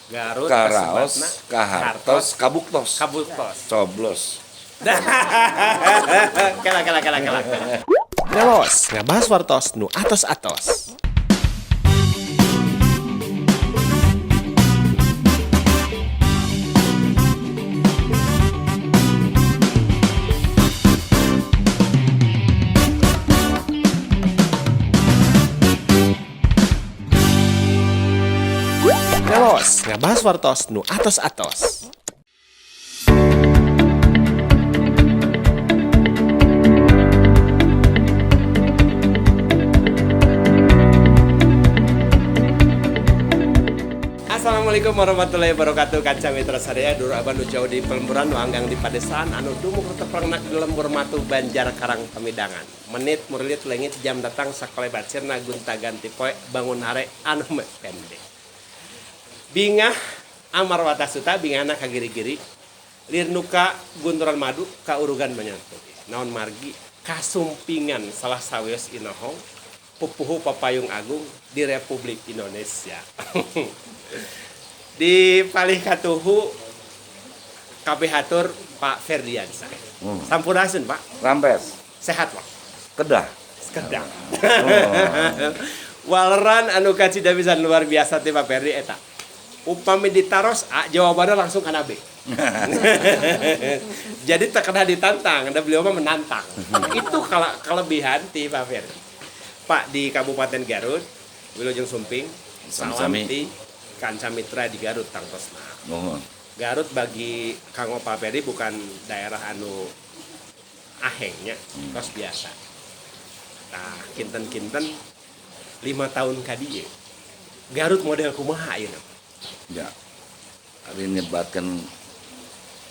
Garut Karaos, kasebatna kahartos, kabuktos. Kabuktos. Coblos. Kela kela kela kela. Ngawas, ngabahas wartos nu atos-atos. Ngawas, ngabahas wartos nu atos-atos. Assalamualaikum warahmatullahi wabarakatuh. Kanca mitra sadaya, dulur abah nu jauh di pelemburan, nu anggang di padesaan, anu dumuk tepangnak di lembur matu Banjar Karang Pamidangan. Menit murilit lengit jam datang sakolebat sirna gunta ganti poe bangun hare anu pendek. Bingah amar watasuta bingahna ka giri-giri lirnuka gunturan madu ka urugan menyatu. Naon margi kasumpingan salah sawios inohong pupuhu papayung agung di Republik Indonesia. Di palih katuhu kabeh hatur Pak Ferdiansyah. Sampurasun, Pak. Rampes. Sehat, Pak. Kedah. Kedah. Oh. Waleran anu kacida pisan luar biasa teh Pak Ferdi eta. Upami ditaros A, jawabannya langsung kana B. Jadi terkena ditantang, dan beliau mah menantang. Itu kalau kelebihan ti Pak Ferdi. Pak di Kabupaten Garut, Wilujeng Sumping, salam Sami-sami. ti Kanca Mitra di Garut tangtosna. Nuhun. Garut bagi Kang Pak Ferdi bukan daerah anu ahengnya, tos biasa. Nah, kinten-kinten 5 tahun kadieu. Garut model kumaha ayeuna? Ya. Ari nyebatkeun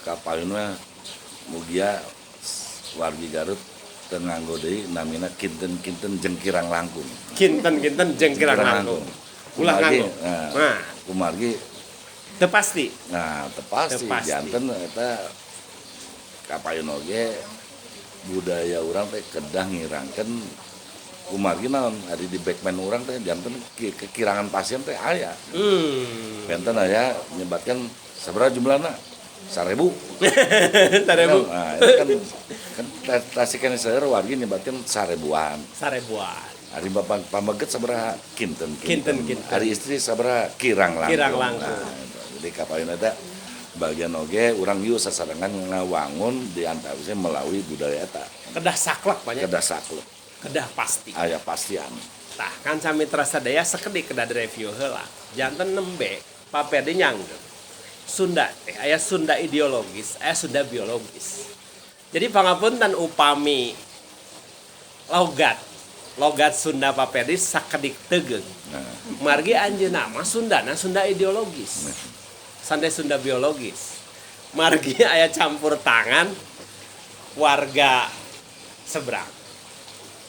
kapayunna mugia wargi Garut teu nganggo deui namina kinten-kinten jengkirang langkung. Kinten-kinten jengkirang langkung. Ulah Kumargi, nganggo. nah, Nah. kumargi Teu pasti. Nah, teu pasti. Teu pasti. Janten eta kapayun oge budaya urang teh kedah ngirangkeun kumargi naon ari di backman urang teh janten kekirangan pasien teh aya. Benten aya nyebatkan sabaraha jumlahna? 1000. 1000. Nah, itu kan tasikan seueur wargi nyebatkeun 1000-an. 1000-an. Ari bapak pameget sabaraha? Kinten, Kinten, kinten. Ari istri sabaraha? Kirang langkung. Kirang langkung. Nah, itu. Jadi kapayun eta bagian oge urang yuk sasarengan ngawangun di antawisna melalui budaya eta. Kedah saklek banyak. Kedah saklek. Kedah pasti. Aya pastian. Tah kan sami mitra sadaya sekedik kedah direview heula. Janten nembe Pak Ferdi nyanggep. Sunda teh aya Sunda ideologis, aya Sunda biologis. Jadi pangapunten upami logat Sunda Pak Ferdi sakedik tegeung. Nah. Margi anjeunna mah Sundana Sunda ideologis. Nah. Santai Sunda biologis. Margi aya campur tangan warga seberang.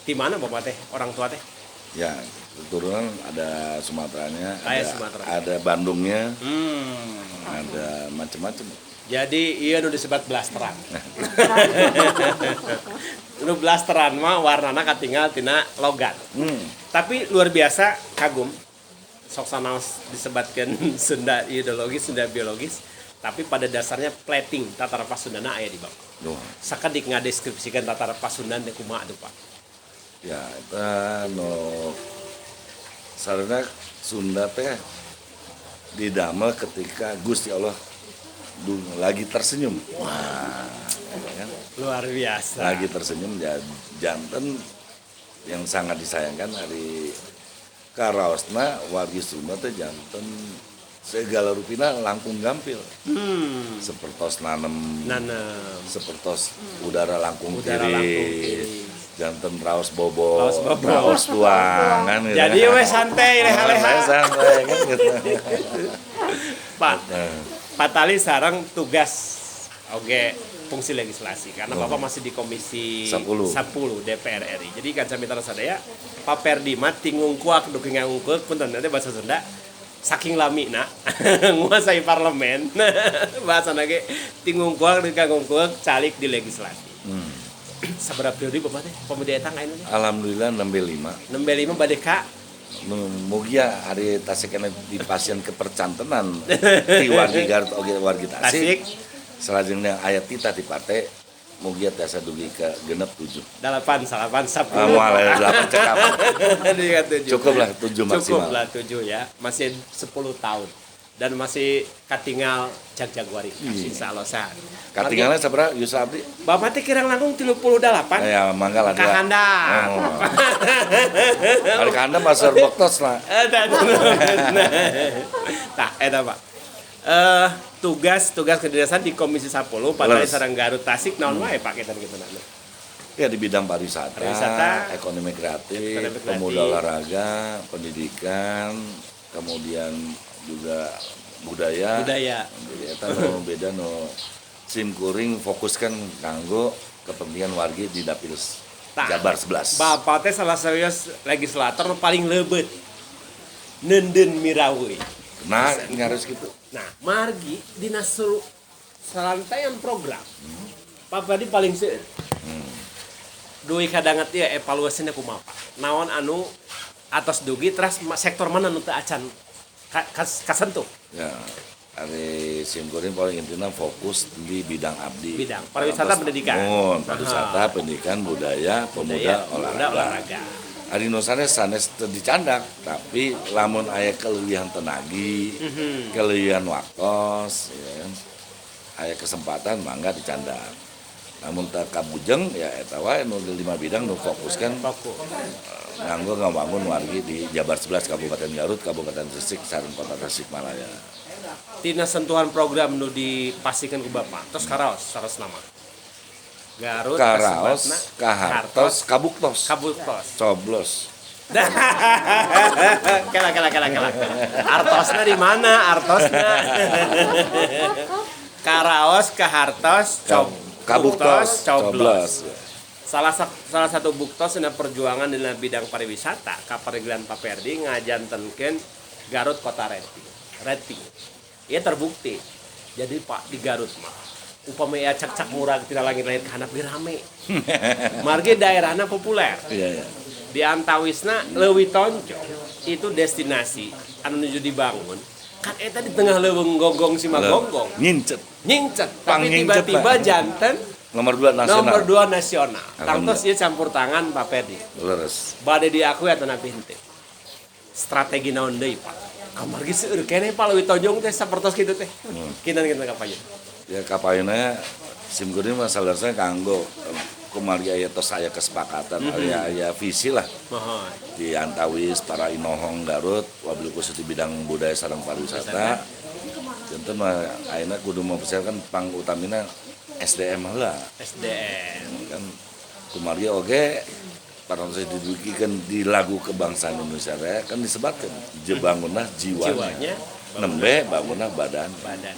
Di mana Bapak teh orang tua teh? Ya, keturunan ada Sumateranya, Aya Sumatera. ada Bandungnya, ada macam-macam. Jadi iya nu disebut blasteran. Nu blasteran mah warnana katinggal tina logat. Tapi luar biasa kagum. Sok sanaos disebatkan Sunda ideologis, Sunda biologis, tapi pada dasarnya plating Tatar Pasundana aya di bawah. Duh. Sakedik ngadeskripsikan Tatar Pasundan teh kumaha tuh, Pak? Ya, eta no sarana Sunda teh didamel ketika Gusti Allah lagi tersenyum. Wah, ya kan? Luar biasa. Lagi tersenyum ya, janten yang sangat disayangkan hari karaosna wargi Sunda teh janten segala rupina langkung gampil. Sepertos nanem, Nanem. Sepertos udara langkung Udara tiris. langkung tiris. Janten raos bobo, Raos bobo. raos tuang kan gitu. Jadi we santai leha-leha. Santai, santai kan gitu. Pak, Nah. Pak Tali sareng tugas oge fungsi legislasi karena Oh. Bapak masih di Komisi 10. 10 DPR RI. Jadi kanca mitra sadaya Pak Ferdi mah tingungkuak duki ngangungkeuk punten nanti bahasa Sunda saking lamina nguasai parlemen bahasa ge tingungkuak duki ngangungkeuk calik di legislasi. Sabaraha periode Bapak teh pamedi eta ayeuna teh? Alhamdulillah nembe 5. Nembe 5 bade ka Nu mugia ari tasih keneh di pasien kepercantenan ti wargi Garut oge wargi Tasik. Tasik. Salajengna aya titah ti partai mugia tiasa dugi ka 6, 7. 8, 8, 10. Ah, moal aya 8 cekap. Dugi ka 7. Cukup lah 7 Cukup maksimal. lah 7 ya. Masih 10 tahun. Dan masih katingal jag-jag wari. Insya Allah sehat. Katingalna sabaraha Yusuf abdi? Bapak teh kirang langkung 38. Ya mangga lah dia. Kahandap. Oh. Ari kahandap pasar boktos lah. Tah, eta Pak. Tugas-tugas kedinasan di Komisi 10 pada Leres. sareng Garut Tasik naon wae Pak kita gitu nana. Ya di bidang pariwisata, Pariwisata, ekonomi kreatif, ekonomi kreatif. pemuda olahraga, pendidikan, kemudian juga budaya. Budaya. Jadi eta nu beda nu sim kuring fokuskan kanggo kepentingan wargi di dapil Tah. Jabar 11. Bapak teh salah serius legislator nu paling leubet. Neundeun miraweuy. Nah, nyaris gitu. Nah, margi dina serangkaian program. Pak Ferdi paling seueur. Duwi kadanget ieu evaluasina kumaha Pak? Naon anu atos dugi teras sektor mana nu teu acan kasentuh? Ya, ari sim kuring paling intinya fokus di bidang abdi. Bidang pariwisata, pendidikan. Mun, pariwisata, pendidikan, budaya, pemuda, Budaya, olahraga. pemuda, olahraga. Ari nu sanes sanes teu dicandak, tapi lamun aya keleuwihan tenagi, keleuwihan waktos, ya kan, aya kesempatan mangga dicandak. Namun teu kabujeng ya eta wae nu di 5 bidang nu fokuskan Fokus. nganggo ngabangun wargi di Jabar 11 Kabupaten Garut, Kabupaten Tasik, sareng Kota Tasikmalaya. Tina sentuhan program nu dipastikan ku Bapak, terus karaos saras nama. Garut Karaos, kasebutna, kahartos, kabuktos, kabuktos. Coblos. Kela kela kela kela. Artosna di mana? Artosna. Karaos, kahartos, Kabuktos, coblos. coblos. Salah satu buktos dina perjuangan dina bidang pariwisata kaparegelan Pak Ferdi ngajantenkeun Garut Kota Rating. Rating. Ieu terbukti. Jadi Pak di Garut mah upami aya cak-cak murag tina langit-langit ka handap ge rame. Margi daerahna populer. Iya, iya. Di antawisna Leuwi Tonjong itu destinasi anu nuju dibangun. Kan eta di tengah leuweung gonggong Simagonggong. Ngincet. Nyingcet, tapi Pangincet, tiba-tiba Pak. janten Nomor 2 nasional. nomor 2 nasional. Alhamdulillah. Tangtos ieu campur tangan Pak Ferdi. Leres. Bade diakui atau napi henteu. Strategi naon deui Pak? Kamargi seueur keneh Pak Leuwi Tonjong teh sapertos kitu teh. Kinten-kinten kapayun. Ya kapayunna sim kuring mah salerasna kanggo kumargi aya tos aya kesepakatan, aya aya visi lah. Mohon. Di antawis para inohong Garut wabil khusus di bidang budaya sareng pariwisata. Janten mah ayeuna kudu mempersiapkan pangutamina SDM heula. SDM. Kan kumargi oge parantos didugikeun di lagu kebangsaan Indonesia Raya kan disebatkeun je bangunlah jiwanya. Jiwanya, Nembe bangunlah badan. Badan.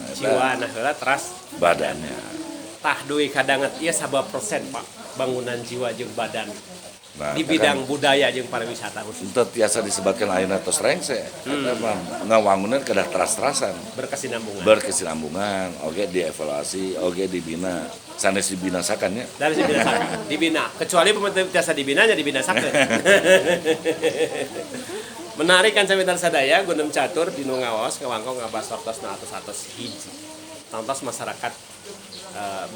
Nah, eta Jiwa nah heula teras badannya. Tah duwi kadanget ieu sabab persen Pak bangunan jiwa jeung badan. Nah, Di eta bidang kan budaya jeung pariwisata khusus. Ente tiasa disebutkan ayeuna tos rengse. Eta mah ngawangunan kedah teras-terasan. Berkesinambungan. Berkesinambungan, oge dievaluasi, oge dibina. Sanes dibinasakan ya. Dari dibinasakan, dibina. Kecuali pemerintah tiasa dibina nya dibinasakeun. Menarik kan samitan sadaya Gundem Catur di nu ngaos ngawangkong ngabas waktos na atos-atos hiji. Tangtos masyarakat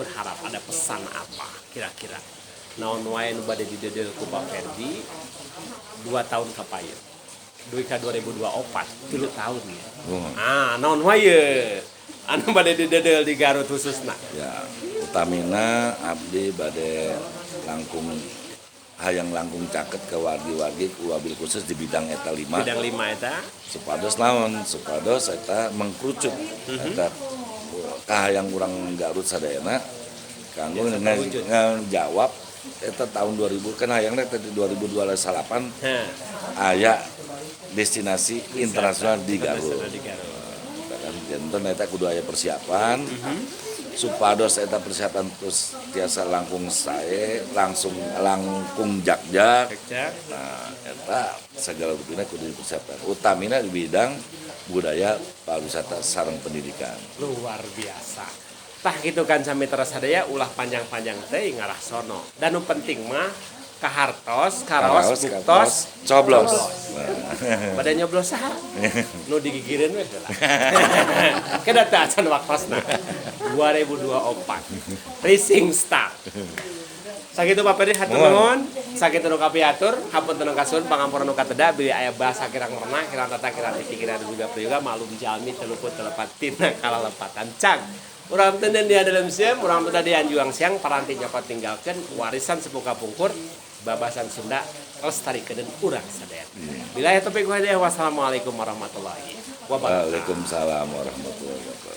berharap ada pesan apa kira-kira. Naon wae nu bade didedel ku Pak Ferdi 2 tahun kapayun. Duwi ka 2024, 3 tahun ya. Oh. Ah, naon wae ye? Anu bade didedel di Garut khususna. Ya, utamina abdi bade langkung hayang langkung caket ke wargi-wargi wabil khusus di bidang eta 5. Bidang 5 eta. Supados naon? Supados eta mengkerucut. Eta kahayang urang Garut sadayana kanggo Biasa terwujud. ngajawab eta tahun 2000 kan hayangna teh di 2028 Heh. aya destinasi internasional di Garut. Internasional di Garut. Eta kan janten eta kudu aya persiapan. Supados eta persiapan terus tiasa langkung sae, langsung langkung jakjak. Jakjak. Nah, eta segala rupina kudu dipersiapkan. Utamina di bidang budaya, pariwisata, sareng pendidikan. Luar biasa. Tah gitu kan sami teras sadaya ulah panjang-panjang teh ngarah sono. Dan nu penting mah Kahartos, karaos, Karaos, buktos, katos, coblos. Nah. Pada nyoblos saha? Nu digigireun we heula. Kedah teh acan waktosna. 2024. Rising Star. Sakitu Pak Peri, hatur nuhun. Sakitu nu kapihatur, hapunten nu kasuhun, pangampura nu kateda, bilih aya bahasa kirang merenah, kirang tata, kirang titi, kirang juga prayoga, maklum jalmi teu luput teu lepat tina kalalepatan cag. Urang teu di dalam sieum, urang teu di anjuang siang, paranti nyokot tinggalkeun warisan sepuh kapungkur, babasan Sunda lestari urang sadaya. Billahi taufiq wal hidayah, wassalamualaikum warahmatullahi wabarakatuh. Waalaikumsalam warahmatullahi wabarakatuh.